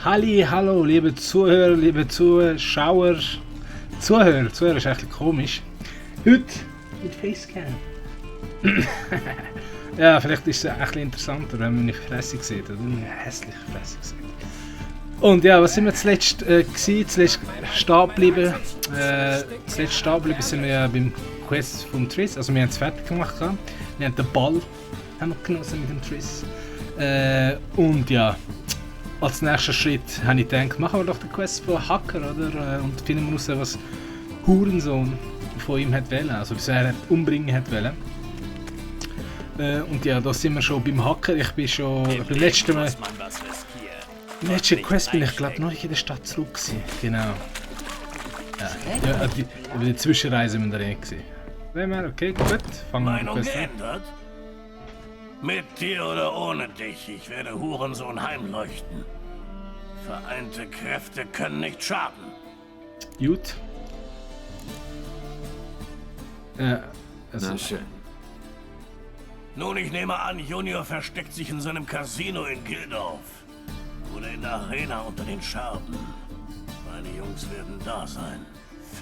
Halli, hallo, liebe Zuhörer, liebe Zuschauer. Zuhörer ist eigentlich komisch. Heute mit Facecam. Ja, vielleicht ist es ein bisschen interessanter, wenn man meine Fresse sieht, oder eine hässliche Fresse sieht. Und ja, was sind wir zuletzt gewesen? Zuletzt stehen geblieben. Zuletzt stehen geblieben sind wir ja beim Quest vom Triss. Also wir haben es fertig gemacht. Wir haben den Ball genossen mit dem Triss. Und ja, als nächster Schritt habe ich gedacht, machen wir doch den Quest von Hacker, oder? Und finden wir raus, was Hurensohn von ihm hat wollen, also was er umbringen hat wollen. Und ja, da sind wir schon beim Hacker. Ich bin schon beim letzten Quest bin ich glaube noch nicht in der Stadt zurück gewesen. Genau. Ja, die Zwischenreise sind wir da gewesen. Okay, gut. Fangen wir an. Geändert? Mit dir oder ohne dich, ich werde Hurensohn heimleuchten. Vereinte Kräfte können nicht schaden. Gut. Also. Na schön. Nun, ich nehme an, Junior versteckt sich in seinem Casino in Gildorf. Oder in der Arena unter den Scherben. Meine Jungs werden da sein.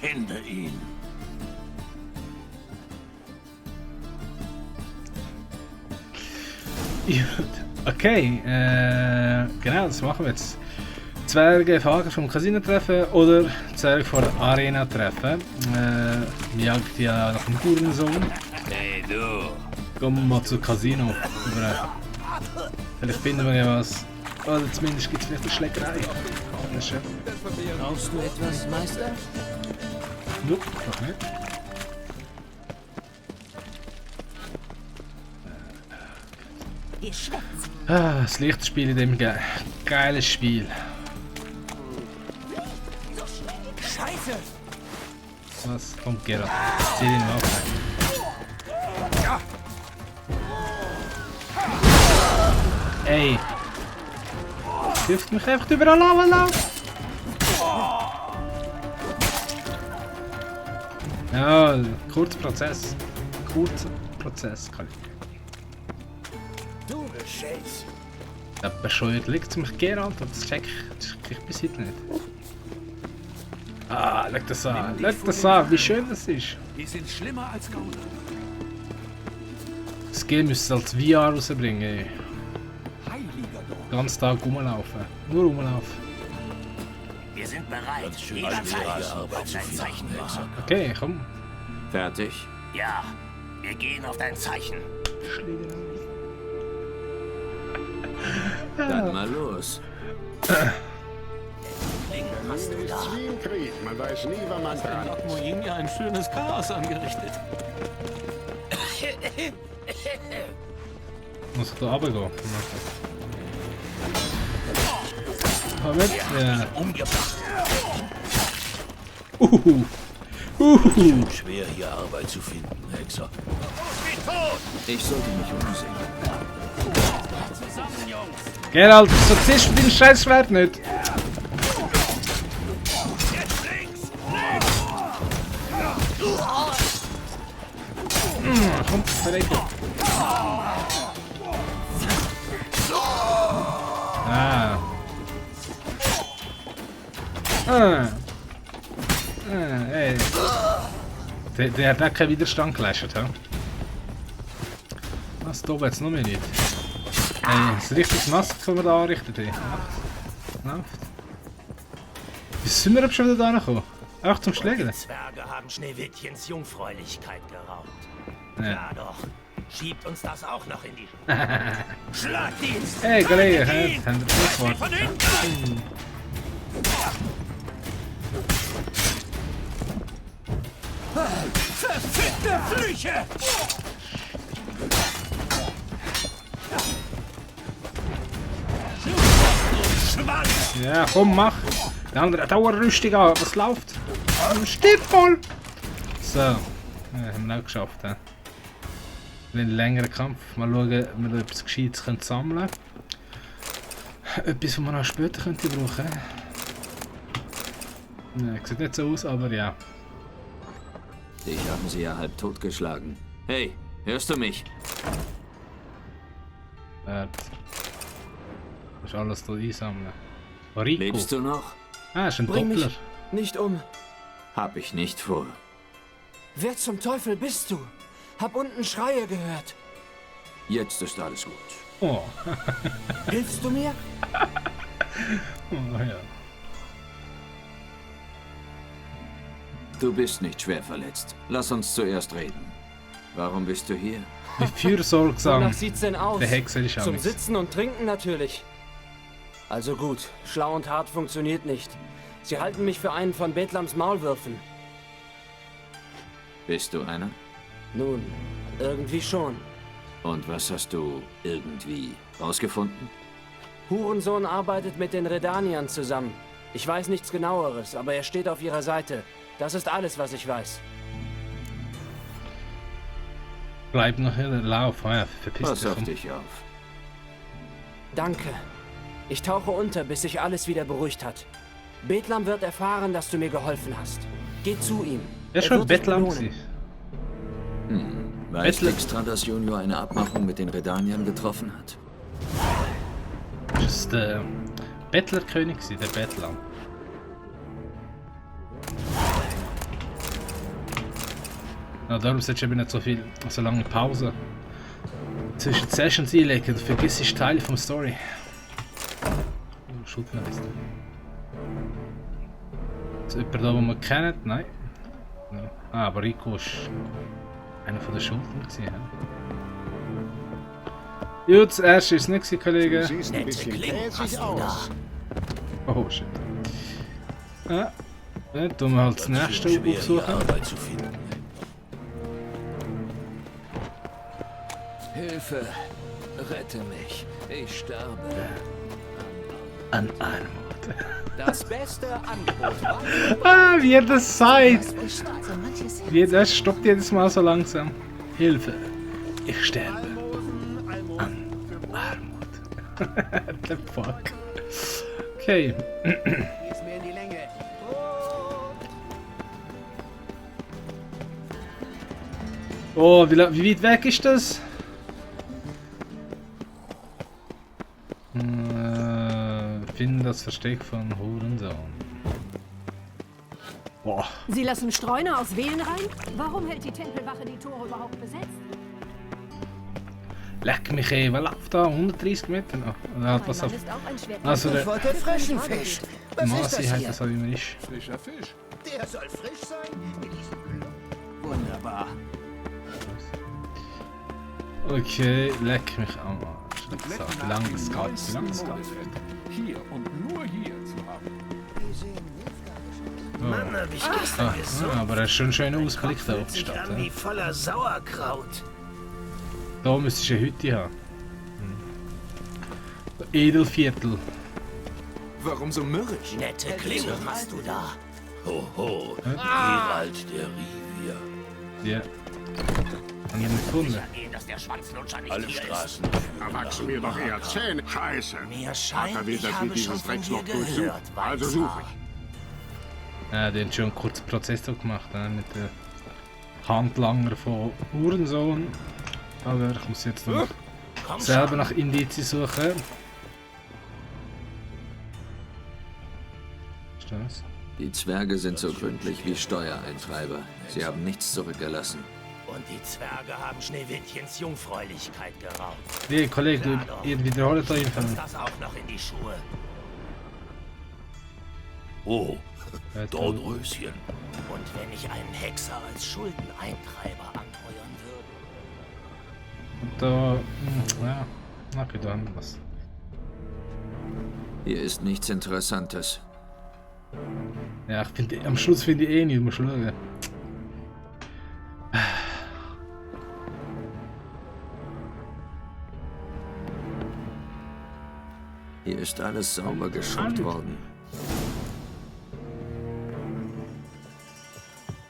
Finde ihn. Okay, genau, das machen wir jetzt. Zwerge Fager vom Casino treffen oder Zwerge vor der Arena treffen. Wir jagen ja nach dem Hurensohn. Hey du! Gehen wir mal zum Casino. Vielleicht finden wir ja was. Oder zumindest gibt es vielleicht eine Schlägerei. Brauchst du etwas, Meister? Nope, noch nicht. Das Lichtspiel in dem geiles Spiel. Scheiße! Was? Kommt Geralt. Zieh den auf. Ey! Hilft mich einfach überall anlaufen! Ja, kurzer Prozess. Kann ich. Du beschätzt. Ja, bescheuert liegt mich Geralt, das check ich bis heute nicht. Ah, leg das an, wie schön das ist. Die sind schlimmer als Gauner. Das Game müsste es als VR rausbringen. Ey. Heiliger Gott. Den ganzen Tag rumlaufen. Nur rumlaufen. Wir sind bereit. Jederzeit auf dein Zeichen. Okay, komm. Fertig? Ja, wir gehen auf dein Zeichen. Dann mal los. Hast du da? Wie im Krieg, man weiß nie, wann man dran ist. Moin ja ein schönes Chaos angerichtet. Muss ich da runtergehen? Komm mit. Ja. Umgebracht. Schwer hier Arbeit zu finden, Hexer. Ich sollte mich umsehen. Zusammen, Jungs. Geralt, so ziehst du dein scheiß Schwert nicht. Jetzt links. Komm, verrecken. Ey. Der hat auch keinen Widerstand geleistet, hä? Was, da jetzt noch mehr nicht. Ey, das richtiges Massaker, das wir da anrichten. Läuft. Wie sind wir schon wieder da gekommen? Auch zum Schlägen? Die Zwerge haben Schneewittchens Jungfräulichkeit geraubt. Ja. Ja doch. Schiebt uns das auch noch in die Schlagdienst! Hey, Kollege, Haltet ihn! haben wir Von Antwort? hinten! Verfickte Flüche! Schwanz! Ja, komm, mach. Der andere hat auch eine Rüstung an. Was läuft? Steht voll! So. Ja, haben wir auch geschafft. He? Ein längerer Kampf. Mal schauen, ob wir etwas Gescheites sammeln können. Etwas, was wir noch später könnte brauchen. Ja, sieht nicht so aus, aber ja. Dich haben sie ja halb totgeschlagen. Hey, hörst du mich? Das ist alles hier einsammeln. Rico. Lebst du noch? Ah, ist ein Bring Doppler. mich nicht um. Hab ich nicht vor. Wer zum Teufel bist du? Hab unten Schreie gehört. Jetzt ist alles gut. Oh. Hilfst du mir? Oh, ja. Du bist nicht schwer verletzt. Lass uns zuerst reden. Warum bist du hier? Wie fürsorgsam. Wonach sieht's denn aus? Der Hexer ist Zum alles. Sitzen und Trinken natürlich. Also gut, schlau und hart funktioniert nicht. Sie halten mich für einen von Bethlams Maulwürfen. Bist du einer? Nun, irgendwie schon. Und was hast du irgendwie rausgefunden? Hurensohn arbeitet mit den Redaniern zusammen. Ich weiß nichts Genaueres, aber er steht auf ihrer Seite. Das ist alles, was ich weiß. Bleib noch in der Lauf. Ja, verpiss Pass dich. auf komm. dich auf. Danke. Ich tauche unter, bis sich alles wieder beruhigt hat. Bethlam wird erfahren, dass du mir geholfen hast. Geh zu ihm. Er ist Er schon wird dich Bettlam belohnen. gewesen. Weiß Bettler- Dijkstra, dass Junior eine Abmachung mit den Redaniern getroffen hat? Das ist der Bettlerkönig, der Bettlam. Ja, darum solltest du eben nicht so lange Pause zwischen Sessions einlegen. Du vergisst Teile vom Story. Oh, Schulter ein bisschen. Ist jemand da, den wir kennen? Nein. Ja. Ah, aber Rico ist einer von den Schultern gewesen. Ja. Gut, das erste ist es nicht, Du Kollege. siehst ein bisschen käsig aus. Oh shit. Ja, dann tun wir halt das nächste Schwer, hier aufsuchen. Arbeit zu finden. Hilfe! Rette mich! Ich sterbe. An Armut. Das beste Angebot war... Ah, wie er das sagt! So manches Wie das stoppt jedes Mal so langsam. Hilfe! Ich sterbe. An Armut. The fuck? Okay. Ist mir in die Länge. Oh, wie weit weg ist das? Finden das Versteck von Hurensohn. Boah. Sie lassen Streuner aus Wählen rein? Warum hält die Tempelwache die Tore überhaupt besetzt? Leck mich wer läuft da? 130 Meter noch? Oder hat was auf... Ist auch ein Schwert. Also der wollte frischen Fisch. Masi hat das auch immer ist. Frischer Fisch. Der soll frisch sein? Wunderbar. Okay, leck mich am Arsch. So, wie lange es geht, wie lange es geht. Hier und nur hier zu haben. Mann, hab ich gestern gesungen. Aber er ist schon ein schöner Ausblick da auf die Sich Stadt. an wie Ja. voller Sauerkraut. Da müsstest du eine Hütte haben. Edelviertel. Warum so mürrisch? Nette Klingel hast du da. Hoho, Gerald der Rivier. Ja. Haben wir ihn gefunden? Gehen, dass der Schwanzlutscher nicht Alle hier Straßen Da führen nach wachsen mir doch eher Zähne. Scheiße. ist. Mir scheint, Vater will, ich dass wir habe schon dieses von dir Drecksloch durchsuchen. gehört, Also Weißer. suche ich. Ja, die haben schon einen kurzen Prozess da gemacht, mit dem Handlanger von Hurensohn. Aber ich muss jetzt noch Komm selber schon. nach Indizien suchen. Ist das? Die Zwerge sind so gründlich wie Steuereintreiber. Sie haben nichts zurückgelassen. Und die Zwerge haben Schneewittchens Jungfräulichkeit geraubt. Nee, Kollege, Klar doch. ihr wiederholt euch Uns einfach. das auch noch in die Schuhe. Oh, Ja, Dornröschen. Und wenn ich einen Hexer als Schuldeneintreiber anheuern würde? Da, ja, okay, da haben wir was. Hier ist nichts Interessantes. Ja, ich finde, am Schluss finde ich eh nicht, du musst schauen. Hier ist alles sauber geschrubbt worden.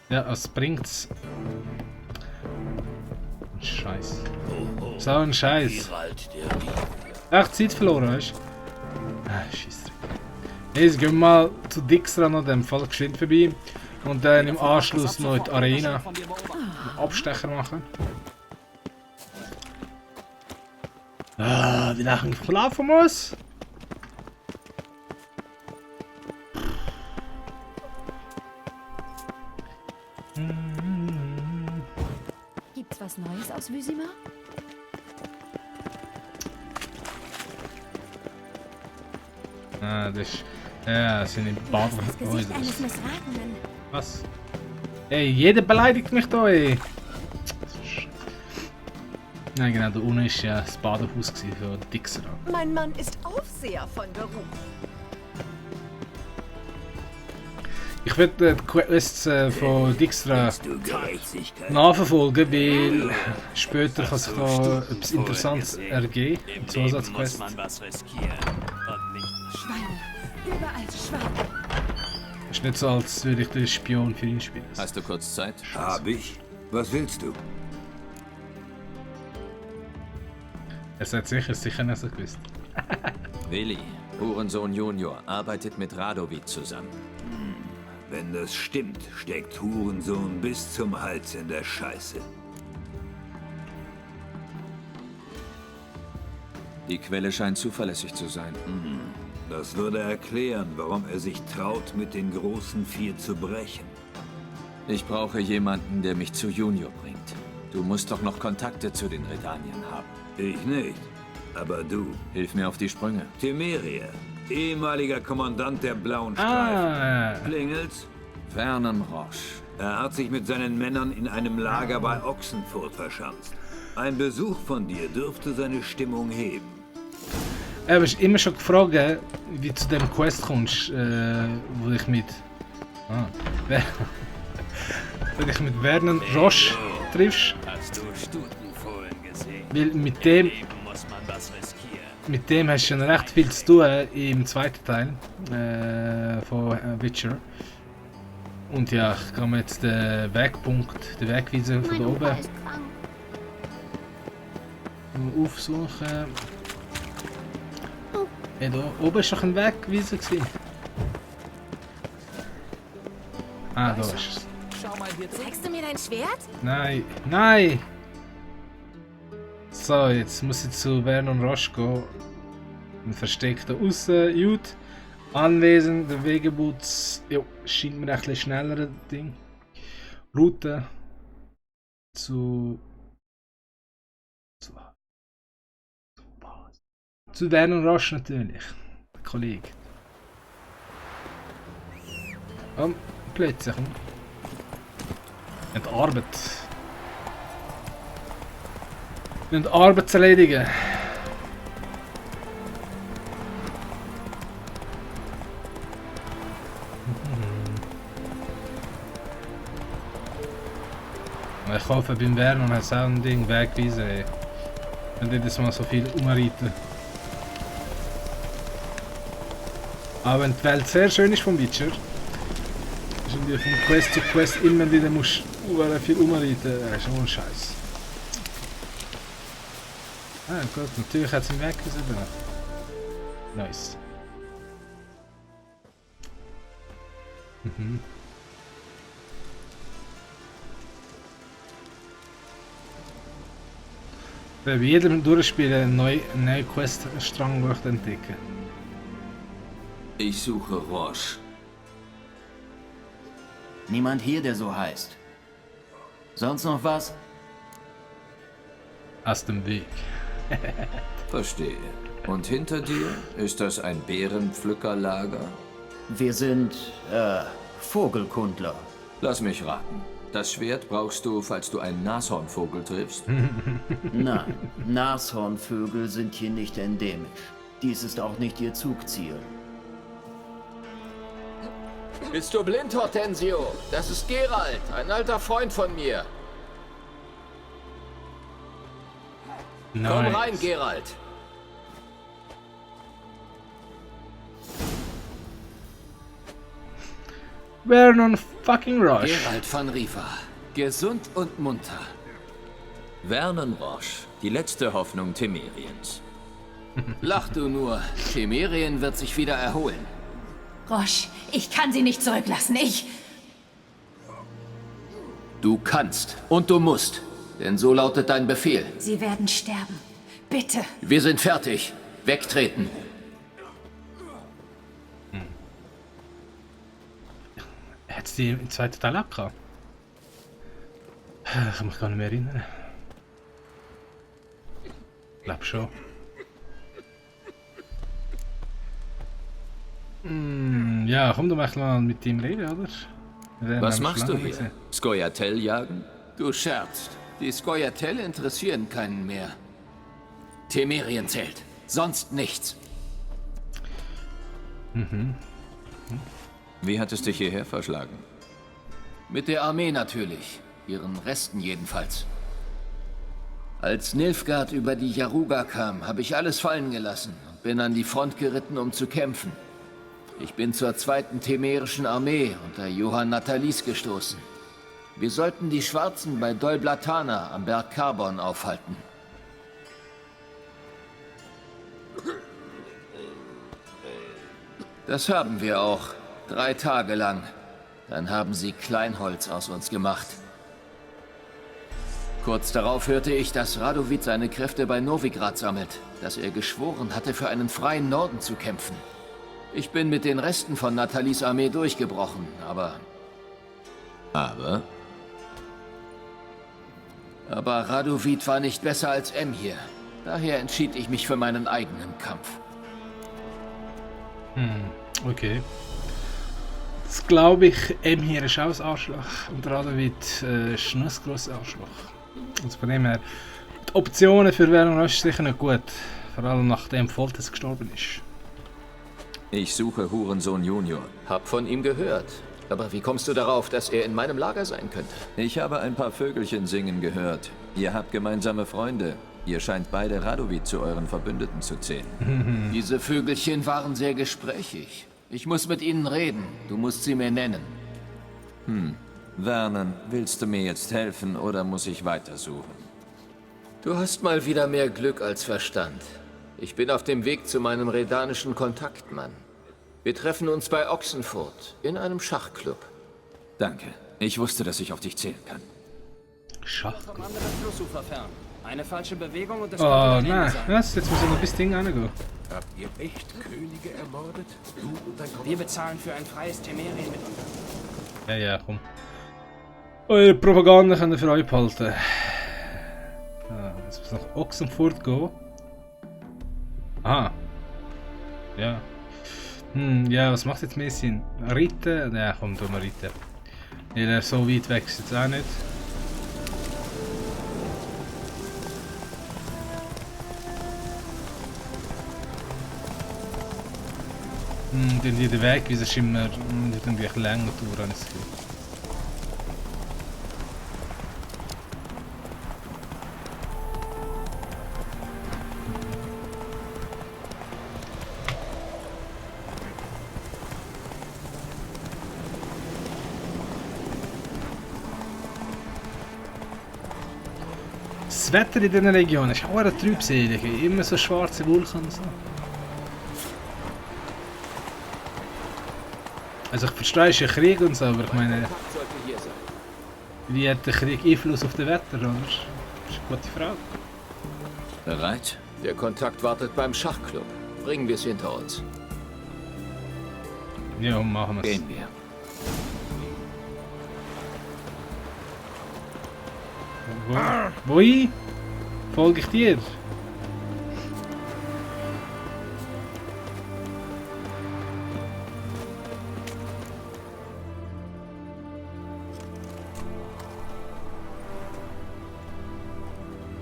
Ja, was bringt's? Scheiß. So ein Scheiß. Gerald der Rivier. Ach, Zeit verloren, weißt du? Ah, Scheissdreck. Jetzt gehen wir mal zu Dijkstra noch dem Fall geschwind vorbei. Und dann im Anschluss noch in die Arena einen Abstecher machen. Ah, wie lange ich laufen muss? Gibt's was Neues aus Wysimar? Ah, das ist... Ja, das sind die Baden. Das Gesicht eines Missratenen. Was? Ey, jeder beleidigt mich da, ey. Nein, genau, da unten war ja das Badehaus für Dixer. Mein Mann ist Aufseher von Beruf. Ich werde die Quests von Dijkstra Du Gerechtigkeit. nachverfolgen, weil später kann sich da etwas Interessantes ergeben. Eine Zusatzquest. Was riskieren und nicht Schweine. Überall Schweine. Ist nicht so, als würde ich den Spion für ihn spielen. Hast du kurz Zeit? Hab ich? Was willst du? Er sagt sicher nicht so gewusst. Willi, Hurensohn Junior, arbeitet mit Radovid zusammen. Wenn das stimmt, steckt Hurensohn bis zum Hals in der Scheiße. Die Quelle scheint zuverlässig zu sein. Das würde erklären, warum er sich traut, mit den großen Vier zu brechen. Ich brauche jemanden, der mich zu Junior bringt. Du musst doch noch Kontakte zu den Redaniern haben. Ich nicht. Aber du, Hilf mir auf die Sprünge. Temeria, ehemaliger Kommandant der Blauen Streifen. Ah, Klingelt's? Vernon Roche. Er hat sich mit seinen Männern in einem Lager bei Ochsenfurt verschanzt. Ein Besuch von dir dürfte seine Stimmung heben. ich habe immer schon gefragt, wie du zu dem Quest kommst, wo ich mit... wenn ich mit Vernon Roche triffst. Hast du Stutenfohlen gesehen? Weil mit dem... Eben muss man was riskieren. Mit dem hast du schon recht viel zu tun im zweiten Teil von Witcher. Und ja, ich kann mir jetzt den Wegpunkt, den Wegweiser von da oben aufsuchen. Ja, da oben war doch ein Wegweiser gewesen. Ah, da ist es. Schau mal hier zu. Zeigst du mir dein Schwert? Nein, nein! So, jetzt muss ich zu Vernon Roche gehen. Ein Versteck da außen, gut. Anwesen, der Wegeboots. Jo, scheint mir ein bisschen schneller Ding. Route zu Vernon Roche natürlich. Der Kollege. Plötzlich. Und Arbeit. Wir haben Arbeit zu erledigen. Ich hoffe, beim Vernon hat es auch ein Ding Wegweisen. Ey. Wenn jedes Mal so viel umreiten. Aber wenn die Welt sehr schön ist vom Witcher, ist und du von Quest zu Quest immer wieder musst viel umreiten, ist schon ein Scheiß. Ah gut, natürlich hat es einen Wegweisen da. Nice. Bei jedem Durchspielen einen neuen Quest-Strang möchte entdecken. Ich suche Roche. Niemand hier, der so heißt. Sonst noch was? Aus dem Weg. Verstehe. Und hinter dir? Ist das ein Beerenpflückerlager? Wir sind, Vogelkundler. Lass mich raten. Das Schwert brauchst du, falls du einen Nashornvogel triffst? Nein, Nashornvögel sind hier nicht endemisch. Dies ist auch nicht ihr Zugziel. Bist du blind, Hortensio? Das ist Geralt, ein alter Freund von mir. Nice. Komm rein, Geralt. Vernon fucking Roche. Geralt von Riva. Gesund und munter. Vernon Roche, die letzte Hoffnung Temeriens. Lach du nur. Temerien wird sich wieder erholen. Roche, ich kann sie nicht zurücklassen. Du kannst und du musst. Denn so lautet dein Befehl. Sie werden sterben. Bitte. Wir sind fertig. Wegtreten. Hat es die im zweiten Teil auch gehabt? Ich kann mich gar nicht mehr erinnern. Ich glaube schon. Ja, komm doch mal mit ihm reden, oder? Was machst du hier? Skoyatel jagen? Du scherzt. Die Skoyatel interessieren keinen mehr. Temerien zählt. Sonst nichts. Wie hat es dich hierher verschlagen? Mit der Armee natürlich. Ihren Resten jedenfalls. Als Nilfgaard über die Yaruga kam, habe ich alles fallen gelassen und bin an die Front geritten, um zu kämpfen. Ich bin zur 2. Temerischen Armee unter Johann Natalis gestoßen. Wir sollten die Schwarzen bei Dol Blatana am Berg Karbon aufhalten. Das haben wir auch. 3 Tage lang. Dann haben sie Kleinholz aus uns gemacht. Kurz darauf hörte ich, dass Radovid seine Kräfte bei Novigrad sammelt, dass er geschworen hatte, für einen freien Norden zu kämpfen. Ich bin mit den Resten von Natalis Armee durchgebrochen, aber... Aber Radovid war nicht besser als Emhyr. Daher entschied ich mich für meinen eigenen Kampf. Okay. Das glaube ich, Emhyr ist auch ein Arschloch und Radovid ist noch ein grosses Arschloch. Also von dem her, die Optionen für Vernon ist sicher nicht gut. Vor allem nachdem Foltest gestorben ist. ich suche Hurensohn Junior. Hab von ihm gehört. Aber wie kommst du darauf, dass er in meinem Lager sein könnte? Ich habe ein paar Vögelchen singen gehört. Ihr habt gemeinsame Freunde. Ihr scheint beide Radovid zu euren Verbündeten zu zählen. Diese Vögelchen waren sehr gesprächig. Ich muss mit ihnen reden. Du musst sie mir nennen. Vernon, willst du mir jetzt helfen oder muss ich weitersuchen? Du hast mal wieder mehr Glück als Verstand. Ich bin auf dem Weg zu meinem redanischen Kontaktmann. Wir treffen uns bei Ochsenfurt in einem Schachclub. Danke. Ich wusste, dass ich auf dich zählen kann. Schach. Vom anderen Flussufer fern. Eine falsche Bewegung und das Oh könnte dein nein, Ende sein. was? Jetzt muss ich noch bis Ding reingehen. Habt ihr echt Könige ermordet? Du und dein Wir bezahlen für ein freies Temerien mit uns. Ja, komm. Eure Propaganda könnt ihr für euch behalten. Jetzt muss nach Ochsenfurt gehen. Aha. Ja. Ja, was macht jetzt mehr Sinn? Reiten? Ja, komm, tun wir reiten. Ja, so weit weg ist jetzt auch nicht. Denn der Weg ist immer irgendwie länger dauern. Das Wetter in dieser Region ist auch trübselig. Immer so schwarze Wolken und so. Also ich verstehe, es ist ein Krieg und so, aber ich meine, wie hat der Krieg Einfluss auf das Wetter, oder? Das ist eine gute Frage. Bereit? Der Kontakt wartet beim Schachclub. Bringen wir es hinter uns. Ja, machen wir es. Gehen wir. Wo? Folge ich dir?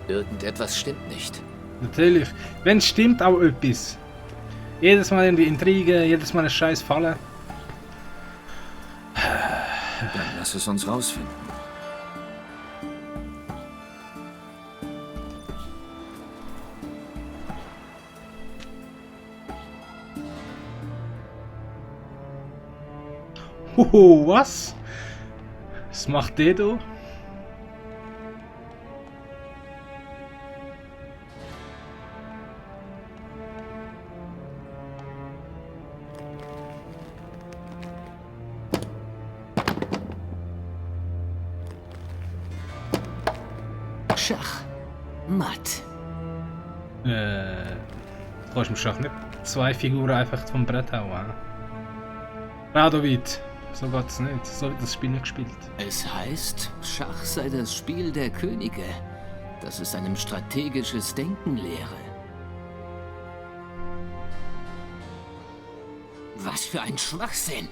Irgendetwas stimmt nicht. Natürlich. Wenn es stimmt, auch etwas. Jedes Mal in die Intrige, jedes Mal eine scheiß Falle. Dann lass es uns rausfinden. Hoho, was? Was macht der da? Schach. Matt. Du kannst im Schach nicht zwei Figuren einfach vom Brett hauen. Radovid. So geht's nicht. So wird das Spiel nicht gespielt. Es heißt, Schach sei das Spiel der Könige, das es einem strategisches Denken lehre. Was für ein Schwachsinn!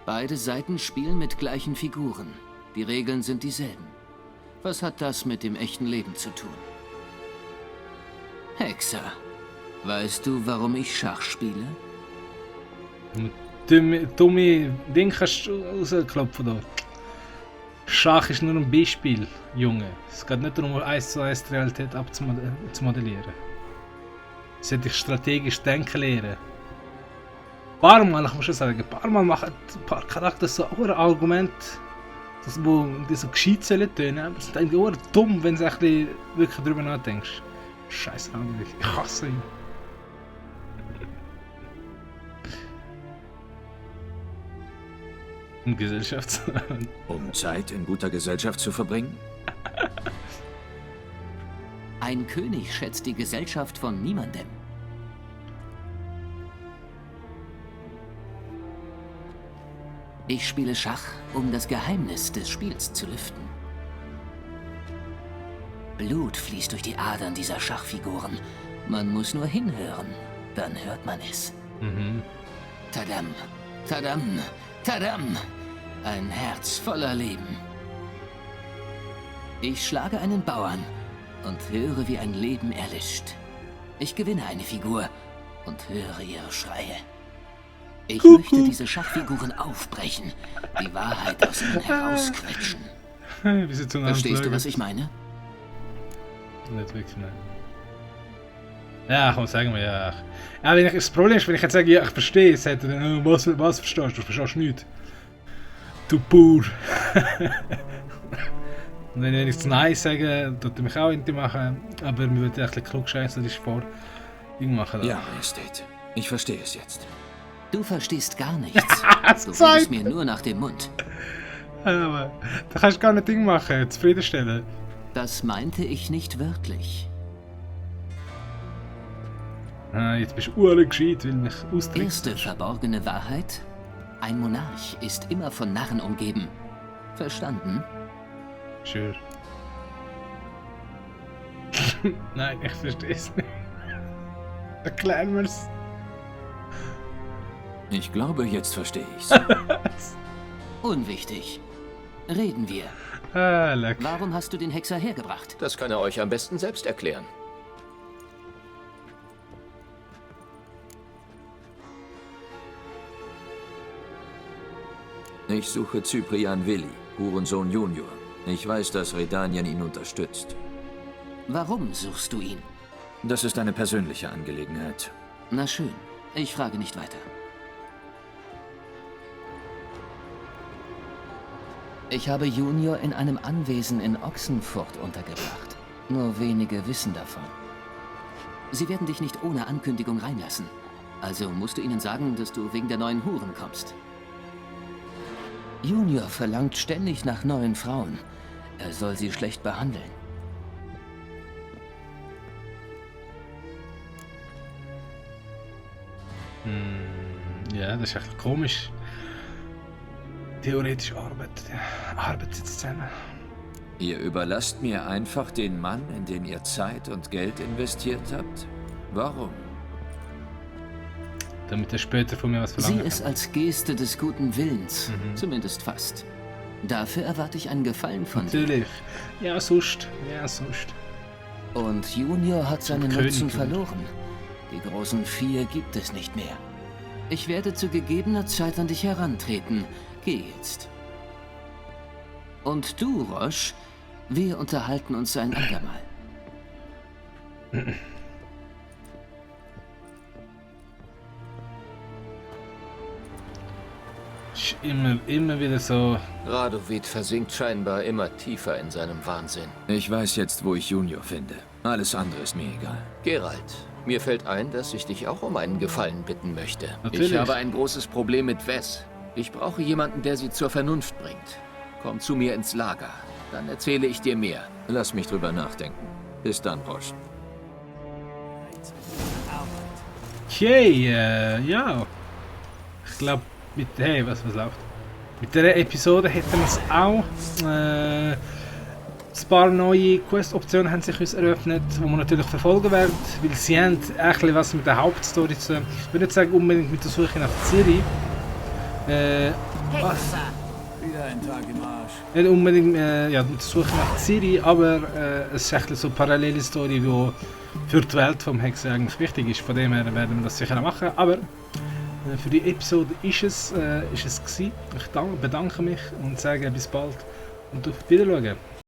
Beide Seiten spielen mit gleichen Figuren. Die Regeln sind dieselben. Was hat das mit dem echten Leben zu tun? Hexer, weißt du, warum ich Schach spiele? Dumme Ding kannst du rausklopfen da. Schach ist nur ein Beispiel, Junge. Es geht nicht darum, 1:1 die Realität abzumodellieren. Es sollte dich strategisch denken lehren. Ein paar Mal, ich muss schon sagen, ein paar Mal machen ein paar Charaktere so ein Argument, wo die so gescheit sollen tönen, aber es ist eigentlich auch dumm, wenn du ein bisschen wirklich darüber nachdenkst. Scheiße, ich hasse ihn. Um Gesellschaft. Um Zeit in guter Gesellschaft zu verbringen? Ein König schätzt die Gesellschaft von niemandem. Ich spiele Schach, um das Geheimnis des Spiels zu lüften. Blut fließt durch die Adern dieser Schachfiguren. Man muss nur hinhören, dann hört man es. Tadam, tadam, tadam. Ein Herz voller Leben. Ich schlage einen Bauern und höre, wie ein Leben erlischt. Ich gewinne eine Figur und höre ihre Schreie. Ich möchte diese Schachfiguren aufbrechen, die Wahrheit aus ihnen herausquetschen. Verstehst du, was ich meine? Nicht wirklich, nein. Ja, komm, sagen wir ja. Ja, wenn ich, das Problem ist, wenn ich jetzt sage, ja, ich verstehe, sagt er dann, was verstehst du? Du verstehst nichts. Du Bauer. Und wenn ich jetzt Nein sage, tut er mich auch irgendwie machen, aber mir wird ein bisschen klugscheißer vor machen. Ja, Majestät. Ich verstehe es jetzt. Du verstehst gar nichts. Du redest mir nur nach dem Mund. Aber da kannst du gar nicht Ding machen, zufriedenstellen. Das meinte ich nicht wörtlich. Ah, jetzt bist du alle gescheit, weil mich austrickst. Erste verborgene Wahrheit. Ein Monarch ist immer von Narren umgeben. Verstanden? Sure. Nein, ich verstehe es nicht. Erklären wir's. Ich glaube, jetzt verstehe ich's. Unwichtig. Reden wir. Warum hast du den Hexer hergebracht? Das kann er euch am besten selbst erklären. Ich suche Cyprian Willi, Hurensohn Junior. Ich weiß, dass Redanian ihn unterstützt. Warum suchst du ihn? Das ist eine persönliche Angelegenheit. Na schön, ich frage nicht weiter. Ich habe Junior in einem Anwesen in Ochsenfurt untergebracht. Nur wenige wissen davon. Sie werden dich nicht ohne Ankündigung reinlassen. Also musst du ihnen sagen, dass du wegen der neuen Huren kommst. Junior verlangt ständig nach neuen Frauen. Er soll sie schlecht behandeln. Ja, das ist echt komisch. Theoretisch arbeitet sie zusammen. Ihr überlasst mir einfach den Mann, in den ihr Zeit und Geld investiert habt? Warum? Damit er später von mir was verlangen Sieh es als Geste des guten Willens, zumindest fast. Dafür erwarte ich einen Gefallen von dir. Natürlich. Ja, sonst. Und Junior hat seinen Nutzen verloren. Die großen Vier gibt es nicht mehr. Ich werde zu gegebener Zeit an dich herantreten. Geh jetzt. Und du, Roche, wir unterhalten uns ein andermal. Immer wieder so. Radovid versinkt scheinbar immer tiefer in seinem Wahnsinn. Ich weiß jetzt, wo ich Junior finde. Alles andere ist mir egal. Geralt, mir fällt ein, dass ich dich auch um einen Gefallen bitten möchte. Natürlich. Ich habe ein großes Problem mit Wes. Ich brauche jemanden, der sie zur Vernunft bringt. Komm zu mir ins Lager. Dann erzähle ich dir mehr. Lass mich drüber nachdenken. Bis dann, Roche. Okay, ja. glaube, hey, was läuft? Mit dieser Episode hätten wir es auch. Ein paar neue Quest-Optionen haben sich uns eröffnet, die wir natürlich verfolgen werden, weil sie haben ein bisschen was mit der Hauptstory zu tun. Ich würde nicht sagen unbedingt mit der Suche nach Ciri. Wieder ein Tag im Arsch. Nicht unbedingt ja, mit der Suche nach Ciri, aber es ist echt so eine parallele Story, die für die Welt vom Hexen eigentlich wichtig ist. Von dem her werden wir das sicher auch machen. Aber für die Episode ist es gewesen. Ich bedanke mich und sage bis bald und auf Wiedersehen.